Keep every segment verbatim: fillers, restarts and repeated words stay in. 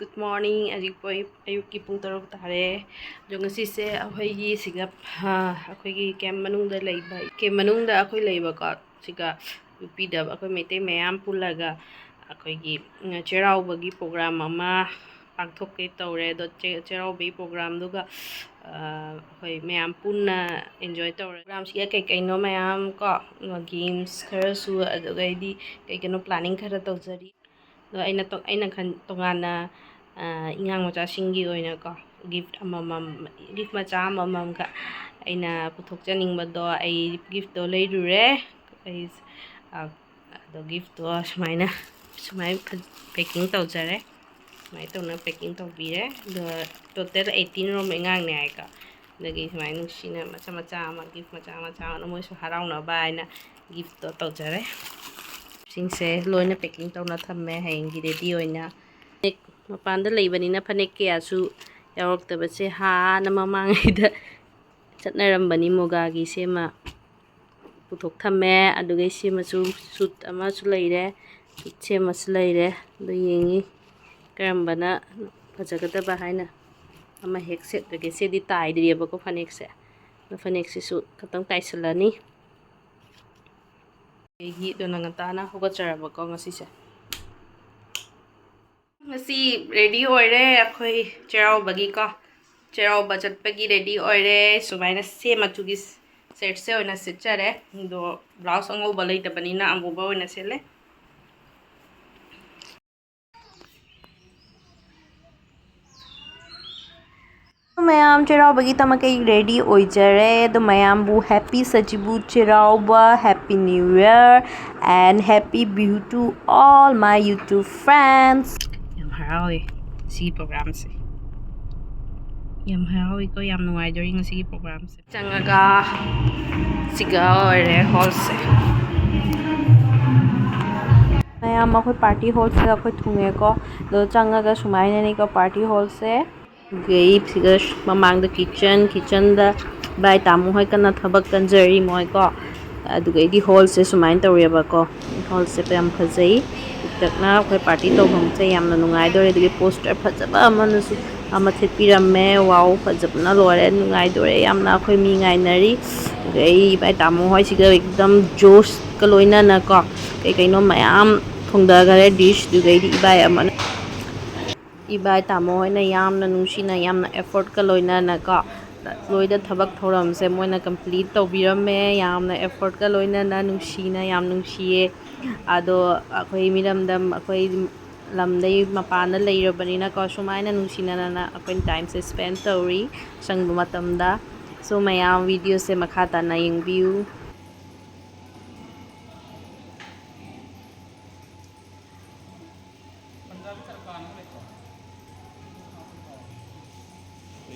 Good morning. ꯍꯧꯖꯤꯛ ꯄꯨꯡ, ꯑꯌꯨꯛꯀꯤ ꯄꯨꯡ ꯇꯔꯨꯛ ꯇꯥꯔꯦ꯫ ꯑꯗꯣ ꯉꯁꯤꯁꯦ ꯑꯩꯈꯣꯏꯒꯤ ꯁꯤꯒ, ꯑ, ꯑꯩꯈꯣꯏꯒꯤ camp ꯃꯅꯨꯡꯗ ꯂꯩꯕ, camp ꯃꯅꯨꯡꯗ ꯑꯩꯈꯣꯏ ꯂꯩꯕꯀꯣ, ꯁꯤꯒ ꯌꯨ ꯄꯤꯗ ꯑꯩꯈꯣꯏ ꯃꯩꯇꯩ ꯃꯌꯥꯝ ꯄꯨꯜꯂꯒ ꯑꯩꯈꯣꯏꯒꯤ, ꯎꯝ, ꯆꯩꯔꯥꯎꯕꯒꯤ program ꯑꯃ ꯄꯥꯡꯊꯣꯛꯀꯦ ꯇꯧꯔꯦ꯫ ꯑꯗꯣ ꯆꯩ-, ꯆꯩꯔꯥꯎꯕꯒꯤ programꯗꯨꯒ, ꯑ, ꯑꯩꯈꯣꯏ ꯃꯌꯥꯝ ꯄꯨꯟꯅ enjoy ꯇꯧꯔꯦ꯫ Programꯁꯤꯒ ꯀꯩ ꯀꯩꯅꯣ ꯃꯌꯥꯝ ꯀꯣ, games ꯈꯔꯁꯨ, ꯑꯗꯨꯒꯩꯗꯤ ꯀꯩ ꯀꯩꯅꯣ planning ꯈꯔ ꯇꯧꯖꯔꯤ꯫ ꯑꯗꯣ ꯑꯩꯅ ꯇꯣ-, ꯑꯩꯅ ꯈꯟ-, ꯇꯣꯉꯥꯟꯅ, ꯑ, ꯑꯉꯥꯡ ꯃꯆꯥꯁꯤꯡꯒꯤ ꯑꯣꯏꯅꯀꯣ, gift ꯑꯃꯃꯝ, gift ꯃꯆꯥ ꯑꯃꯃꯝꯒ ꯑꯩꯅ ꯄꯨꯊꯣꯛꯆꯅꯤꯡꯕꯗꯣ, ꯑꯩ giftꯇꯣ ꯂꯩꯔꯨꯔꯦ꯫ ꯑꯩ, ꯑ, ꯑꯗꯣ giftꯇꯣ ꯁꯨꯃꯥꯏꯅ, ꯁꯨꯃꯥꯏꯅ ꯐ-, packing ꯇꯧꯖꯔꯦ꯫ ꯁꯨꯃꯥꯏꯅ ꯇꯧꯅ packing ꯇꯧꯕꯤꯔꯦ꯫ ꯑꯗꯣ total eighteen ꯔꯣꯝꯕ ꯑꯉꯥꯡꯅꯦ ꯍꯥꯏꯀꯣ꯫ ꯑꯗꯒꯤ ꯁꯨꯃꯥꯏꯅ ꯅꯨꯡꯁꯤꯅ ꯃꯆꯥ ꯃꯆꯥ ꯑꯃ, gift ꯃꯆꯥ ꯃꯆꯥ ꯑꯃ, ꯃꯣꯏꯁꯨ ꯍꯔꯥꯎꯅꯕ ꯍꯥꯏꯅ giftꯇꯣ ꯇꯧꯖꯔꯦ꯫ ꯁꯤꯡꯁꯦ ꯂꯣꯏꯅ packing ꯇꯧꯅ ꯊꯝꯃꯦ ꯍꯌꯦꯡꯒꯤ ready ꯑꯣꯏꯅ꯫ ꯃꯄꯥꯟꯗ ꯂꯩꯕꯅꯤꯅ ꯐꯅꯦꯛ ꯀꯌꯥꯁꯨ ꯌꯥꯎꯔꯛꯇꯕꯁꯦ ꯍꯥꯟꯅ ꯃꯃꯥꯡꯉꯩꯗ ꯆꯠꯅꯔꯝꯕꯅꯤ꯫ ꯃꯨꯒꯥꯒꯤ ꯁꯦꯝꯃ ꯄꯨꯊꯣꯛ ꯊꯝꯃꯦ꯫ ꯑꯗꯨꯒ ꯁꯦꯝꯃꯁꯨ suit ꯑꯃꯁꯨ ꯂꯩꯔꯦ, suit ꯁꯦꯝꯃꯁꯨ ꯂꯩꯔꯦ꯫ ꯑꯗꯨ ꯌꯦꯡꯉꯤ ꯀꯔꯝꯕꯅ ꯐꯖꯒꯗꯕ ꯍꯥꯏꯅ ꯑꯃ ꯍꯦꯛ ꯁꯦꯠꯂꯒꯦ꯫ ꯁꯤꯗꯤ ꯇꯥꯏꯗ꯭ꯔꯤꯑꯕꯀꯣ ꯐꯅꯦꯛꯁꯦ꯫ ꯑꯗꯣ ꯐꯅꯦꯛꯁꯤꯁꯨ ꯈꯇꯪ ꯇꯥꯏꯁꯤꯜꯂꯅꯤ꯫ ꯑꯩꯒꯤ ꯑꯗꯨꯅ ꯉꯟꯇꯥꯅ ꯍꯧꯒꯠꯆꯔꯕꯀꯣ ꯉꯁꯤꯁꯦ꯫ ꯉꯁꯤ ready ꯑꯣꯏꯔꯦ ꯑꯩꯈꯣꯏ ꯆꯩꯔꯥꯎꯕꯒꯤꯀꯣ꯫ ꯆꯩꯔꯥꯎꯕ ꯆꯠꯄꯒꯤ ready ꯑꯣꯏꯔꯦ꯫ ꯁꯨꯃꯥꯏꯅ same ꯃꯆꯨꯒꯤ setꯁꯦ ꯑꯣꯏꯅ ꯁꯦꯠꯆꯔꯦ꯫ ꯑꯗꯣ blouse ꯑꯉꯧꯕ ꯂꯩꯇꯕꯅꯤꯅ ꯑꯃꯨꯕ ꯑꯣꯏꯅ ꯁꯦꯠꯂꯦ꯫ ꯃꯌꯥꯝ ꯆꯩꯔꯥꯎꯕꯒꯤꯗꯃꯛ ꯑꯩ ready ꯑꯣꯏꯖꯔꯦ꯫ ꯑꯗꯣ ꯃꯌꯥꯝꯕꯨ happy Sajibu Cheiraoba, happy new year and happy Bihu to all my YouTube friends. ꯌꯥꯝ ꯍꯔꯥꯎꯋꯦ ꯁꯤꯒꯤ programꯁꯦ꯫ ꯌꯥꯝ ꯍꯔꯥꯎꯋꯤꯀꯣ, ꯌꯥꯝ ꯅꯨꯡꯉꯥꯏꯗꯣꯔꯤ ꯉꯁꯤꯒꯤ programꯁꯦ꯫ ꯆꯪꯉꯒ ꯁꯤꯒ ꯑꯣꯏꯔꯦ hallꯁꯦ꯫ ꯃꯌꯥꯝ ꯑꯩꯈꯣꯏ party hallꯁꯤꯗ ꯑꯩꯈꯣꯏ ꯊꯨꯡꯉꯦꯀꯣ꯫ ꯑꯗꯣ ꯆꯪꯉꯒ ꯁꯨꯃꯥꯏꯅꯅꯤꯀꯣ party hallꯁꯦ꯫ ꯑꯗꯨꯒꯤ ꯁꯤꯒ ꯃꯃꯥꯡꯗ kitchen, kitchenꯗ ꯚꯥꯏ ꯇꯥꯃꯣ ꯍꯣꯏ ꯀꯟꯅ ꯊꯕꯛ ꯀꯟꯖꯔꯤ ꯃꯣꯏꯀꯣ꯫ ꯑꯗꯨꯒꯩꯗꯤ hallꯁꯦ ꯁꯨꯃꯥꯏꯅ ꯇꯧꯔꯦꯕꯀꯣ꯫ Hallꯁꯦ ꯌꯥꯝ ꯐꯖꯩ꯫ ꯍꯟꯗꯛꯅ ꯑꯩꯈꯣꯏ ꯄꯥꯔꯇꯤ ꯇꯧꯐꯝꯁꯦ ꯌꯥꯝꯅ ꯅꯨꯡꯉꯥꯏꯗꯣꯔꯦ꯫ ꯑꯗꯨꯒꯤ ꯄꯣꯁꯇꯔ ꯐꯖꯕ ꯑꯃꯅꯁꯨ ꯑꯃ ꯊꯦꯠꯄꯤꯔꯝꯃꯦ꯫ ꯋꯥꯎ, ꯐꯖꯕꯅ ꯂꯣꯏꯔꯦ, ꯅꯨꯡꯉꯥꯏꯗꯣꯔꯦ ꯌꯥꯝꯅ꯫ ꯑꯩꯈꯣꯏ ꯃꯤ ꯉꯥꯏꯅꯔꯤ꯫ ꯑꯗꯨꯒ ꯑꯩ ꯏꯕꯥꯏ ꯇꯥꯃꯣ ꯍꯣꯏꯁꯤꯒ ꯑꯦꯛꯗꯝ ꯖꯣꯁꯀ ꯂꯣꯏꯅꯅꯀꯣ, ꯀꯩ ꯀꯩꯅꯣ ꯃꯌꯥꯝ ꯊꯣꯡꯊꯈꯔꯦ ꯗꯤꯁ꯫ ꯑꯗꯨꯒꯩꯗꯤ ꯏꯕꯥꯏ ꯑꯃꯅ, ꯏꯕꯥꯏ ꯇꯥꯃꯣ ꯍꯣꯏꯅ ꯌꯥꯝꯅ ꯅꯨꯡꯁꯤꯅ, ꯌꯥꯝꯅ ꯑꯦꯐꯣꯔꯠꯀ ꯂꯣꯏꯅꯅꯀꯣ, ꯂꯣꯏꯅ ꯊꯕꯛ ꯊꯧꯔꯝꯁꯦ ꯃꯣꯏꯅ ꯀꯝꯄ꯭ꯂꯤꯠ ꯇꯧꯕꯤꯔꯝꯃꯦ꯫ ꯌꯥꯝꯅ ꯑꯦꯐꯣꯔꯠꯀ ꯂꯣꯏꯅꯅ ꯅꯨꯡꯁꯤꯅ, ꯌꯥꯝ ꯅꯨꯡꯁꯤꯌꯦ꯫ ꯑꯗꯣ ꯑꯩꯈꯣꯏ ꯃꯤꯔꯝꯗ, ꯑꯩꯈꯣꯏ ꯂꯝꯗꯩ ꯃꯄꯥꯟꯗ ꯂꯩꯔꯕꯅꯤꯅꯀꯣ, ꯁꯨꯃꯥꯏꯅ ꯅꯨꯡꯁꯤꯅꯅ ꯑꯩꯈꯣꯏꯅ ꯇꯥꯏꯝꯁꯦ ꯁ꯭ꯄꯦꯟ ꯇꯧꯔꯤ ꯑꯁꯪꯕ ꯃꯇꯝꯗ꯫ ꯁꯣ ꯃꯌꯥꯝ, ꯚꯤꯗꯤꯑꯣꯁꯦ ꯃꯈꯥ ꯇꯥꯅ ꯌꯦꯡꯕꯤꯌꯨ꯫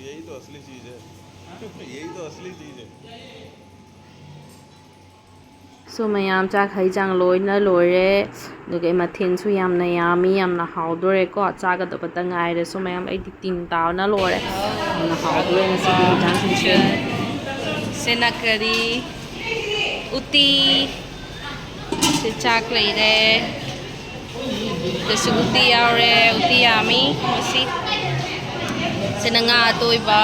यही तो असली चीज़ है। यही तो असली चीज़ है। ꯁꯣ ꯃꯌꯥꯝ, ꯆꯥꯛ ꯍꯩꯖꯥꯡ ꯂꯣꯏꯅ ꯂꯣꯏꯔꯦ꯫ ꯑꯗꯨꯒ ꯃꯊꯦꯜꯁꯨ ꯌꯥꯝꯅ ꯌꯥꯝꯃꯤ, ꯌꯥꯝꯅ ꯍꯥꯎꯗꯣꯔꯦꯀꯣ꯫ ꯆꯥꯒꯗꯕꯇ ꯉꯥꯏꯔꯦ꯫ ꯁꯣ ꯃꯌꯥꯝ, ꯑꯩꯗꯤ ꯇꯤꯟ ꯇꯥꯕꯅ ꯂꯣꯏꯔꯦ꯫ ꯌꯥꯝꯅ ꯍꯥꯎꯗꯣꯔꯦ ꯉꯁꯤꯒꯤ ꯍꯤꯟꯖꯥꯡꯁꯤꯡꯁꯦ꯫ ꯁꯦꯅꯥ ꯀꯔꯤ, ꯎꯇꯤ, ꯁꯤ ꯆꯥꯛ ꯂꯩꯔꯦ꯫ ꯑꯗꯁꯨ ꯎꯇꯤ ꯌꯥꯎꯔꯦ, ꯎꯇꯤ ꯌꯥꯝꯃꯤ ꯉꯁꯤ꯫ ꯁꯤꯅ ꯉꯥ ꯑꯇꯣꯏꯕ,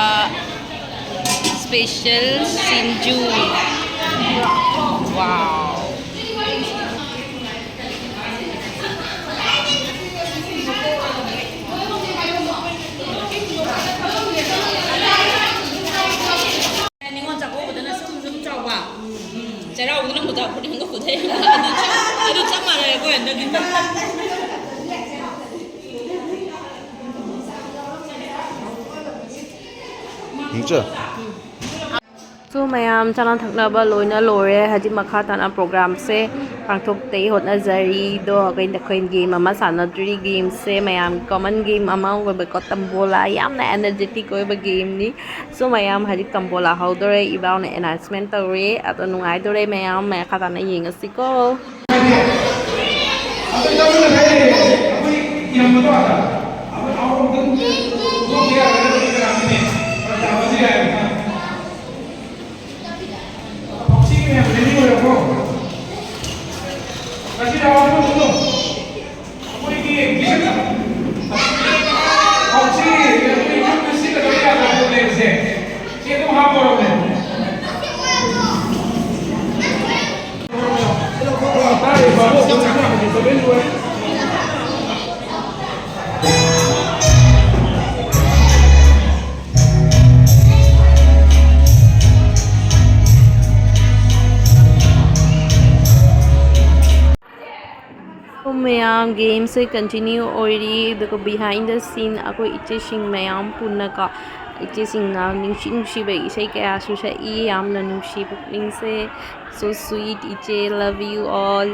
ꯁ꯭ꯄꯦꯁꯦꯜ ꯁꯤꯡꯖꯨ꯫ ꯋꯥꯎ꯫ ꯅꯤꯉꯣꯜ ꯆꯥꯛꯀꯧꯕꯗꯅ ꯁꯨꯝ ꯁꯨꯝ ꯆꯥꯎꯕ, ꯆꯩꯔꯥꯎꯕꯗꯅ ꯃꯣꯖꯥ ꯐꯨꯔꯤꯠ ꯑꯃꯒ ꯄꯨꯊꯩ꯫ ꯑꯗꯨ ꯆꯞ, ꯑꯗꯨ ꯆꯞ ꯃꯥꯟꯅꯔꯦ ꯑꯩꯈꯣꯏ ꯍꯟꯗꯛꯀꯤ꯫ ꯁꯣ ꯃꯌꯥꯝ, ꯆꯥꯅ ꯊꯛꯅꯕ ꯂꯣꯏꯅ ꯂꯣꯏꯔꯦ꯫ ꯍꯧꯖꯤꯛ ꯃꯈꯥ ꯇꯥꯅ ꯄ꯭ꯔꯣꯒ꯭ꯔꯥꯝꯁꯦ ꯄꯥꯡꯊꯣꯛꯇꯩ ꯍꯣꯠꯅꯖꯔꯤ꯫ ꯑꯗꯣ ꯑꯩꯈꯣꯏ, ꯑꯩꯈꯣꯏ ꯒꯦꯝ ꯑꯃ ꯁꯥꯟꯅꯗꯣꯔꯤ꯫ ꯒꯦꯝꯁꯦ ꯃꯌꯥꯝ ꯀꯣꯃꯟ ꯒꯦꯝ ꯑꯃ ꯑꯣꯏꯕꯀꯣ, ꯇꯝꯕꯣꯂꯥ, ꯌꯥꯝꯅ ꯑꯦꯅꯔꯖꯦꯇꯤꯛ ꯑꯣꯏꯕ ꯒꯦꯝꯅꯤ꯫ ꯁꯣ ꯃꯌꯥꯝ, ꯍꯧꯖꯤꯛ ꯇꯝꯕꯣꯂꯥ ꯍꯧꯗꯣꯔꯦ꯫ ꯏꯕꯥꯎꯅ ꯑꯦꯅꯥꯎꯟꯁꯃꯦꯟ ꯇꯧꯔꯦ꯫ ꯑꯗꯣ ꯅꯨꯡꯉꯥꯏꯗꯣꯔꯦ ꯃꯌꯥꯝ, ꯃꯈꯥ ꯇꯥꯅ ꯌꯦꯡꯉꯁꯤꯀꯣ꯫ ꯃꯌꯥꯝ, ꯒꯦꯝꯁꯦ ꯀꯟꯇꯤꯅ꯭ꯌꯨ ꯑꯣꯏꯔꯤ꯫ ꯑꯗꯨꯒ behind the scene ꯑꯩꯈꯣꯏ ꯏꯆꯦꯁꯤꯡ ꯃꯌꯥꯝ ꯄꯨꯟꯅꯀꯣ, ꯏꯆꯦꯁꯤꯡꯅ ꯅꯨꯡꯁꯤ ꯅꯨꯡꯁꯤꯕ ꯏꯁꯩ ꯀꯌꯥꯁꯨ ꯁꯛꯏ꯫ ꯌꯥꯝꯅ ꯅꯨꯡꯁꯤ ꯄꯨꯛꯅꯤꯡꯁꯦ꯫ So sweet, ꯏꯆꯦ, love you all.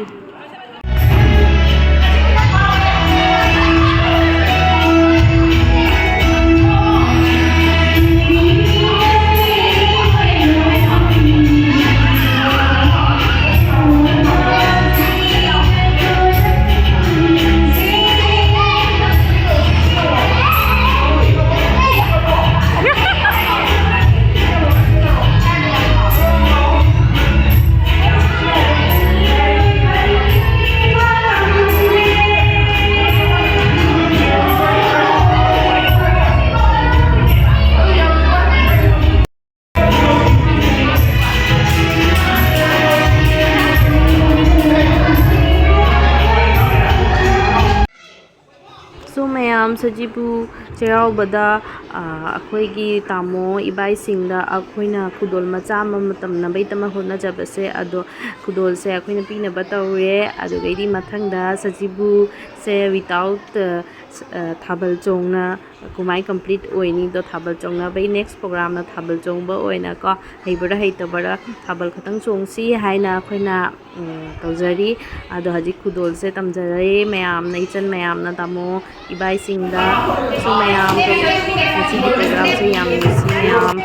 So ꯃꯌꯥꯝ, ꯁꯖꯤꯕꯨ ꯆꯩꯔꯥꯎꯕꯗ, ꯑ, ꯑꯩꯈꯣꯏꯒꯤ ꯇꯥꯃꯣ ꯏꯕꯥꯏꯁꯤꯡꯗ ꯑꯩꯈꯣꯏꯅ ꯈꯨꯗꯣꯜ ꯃꯆꯥ ꯑꯃ ꯇꯝꯅꯕꯒꯤꯗꯃꯛ ꯍꯣꯠꯅꯖꯕꯁꯦ, ꯑꯗꯣ ꯈꯨꯗꯣꯜꯁꯦ ꯑꯩꯈꯣꯏꯅ ꯄꯤꯅꯕ ꯇꯧꯔꯦ꯫ ꯑꯗꯨꯗꯒꯤꯗꯤ ꯃꯊꯪꯗ ꯁꯖꯤꯕꯨꯁꯦ without, ꯑ, ꯊꯥꯕꯜ ꯆꯣꯡꯅ ꯀꯃꯥꯏ complete ꯑꯣꯏꯅꯤꯗꯣ, ꯊꯥꯕꯜ ꯆꯣꯡꯅꯕꯒꯤ next programꯅ ꯊꯥꯕꯜ ꯆꯣꯡꯕ ꯑꯣꯏꯅꯀꯣ, ꯍꯩꯕ꯭ꯔꯥ ꯍꯩꯇꯕ꯭ꯔꯥ ꯊꯥꯕꯜ ꯈꯛꯇꯪ ꯆꯣꯡꯁꯤ ꯍꯥꯏꯅ ꯑꯩꯈꯣꯏꯅ, ꯎꯝ, ꯇꯧꯖꯔꯤ꯫ ꯑꯗꯣ ꯍꯧꯖꯤꯛ ꯈꯨꯗꯣꯜꯁꯦ ꯇꯝꯖꯔꯦ ꯃꯌꯥꯝꯅ, ꯏꯆꯟ ꯃꯌꯥꯝꯅ, ꯇꯥꯃꯣ ꯏꯕꯥꯏꯁꯤꯡꯗ꯫ So ꯃꯌꯥꯝ, ꯉꯁꯤꯒꯤ programꯁꯦ ꯌꯥꯝ ꯅꯨꯡꯁꯤ ꯃꯌꯥꯝ꯫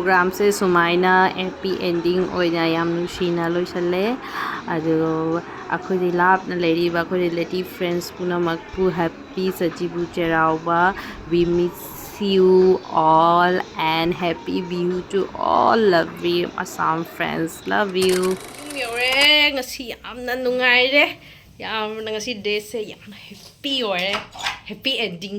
ꯄ꯭ꯔꯣꯒ꯭ꯔꯥꯝꯁꯦ ꯁꯨꯃꯥꯏꯅ ꯍꯦꯄꯤ ꯑꯦꯟꯗꯤꯡ ꯑꯣꯏꯅ ꯌꯥꯝ ꯅꯨꯡꯁꯤꯅ ꯂꯣꯏꯁꯜꯂꯦ꯫ ꯑꯗꯣ ꯑꯩꯈꯣꯏꯗꯤ ꯂꯥꯞꯅ ꯂꯩꯔꯤꯕ ꯑꯩꯈꯣꯏ ꯔꯤꯂꯦꯇꯤꯚ ꯐ꯭ꯔꯦꯟꯁ ꯄꯨꯝꯅꯃꯛꯄꯨ happy Sajibu Cheiraoba. We miss you all and happy Bihu to all. Love you, Assam friends, love you. ꯌꯨꯝ ꯌꯧꯔꯦ꯫ ꯉꯁꯤ ꯌꯥꯝꯅ ꯅꯨꯡꯉꯥꯏꯔꯦ꯫ ꯌꯥꯝꯅ ꯉꯁꯤ ꯗꯦꯁꯦ ꯌꯥꯝꯅ ꯍꯦꯄꯤ ꯑꯣꯏꯔꯦ꯫ Happy ending.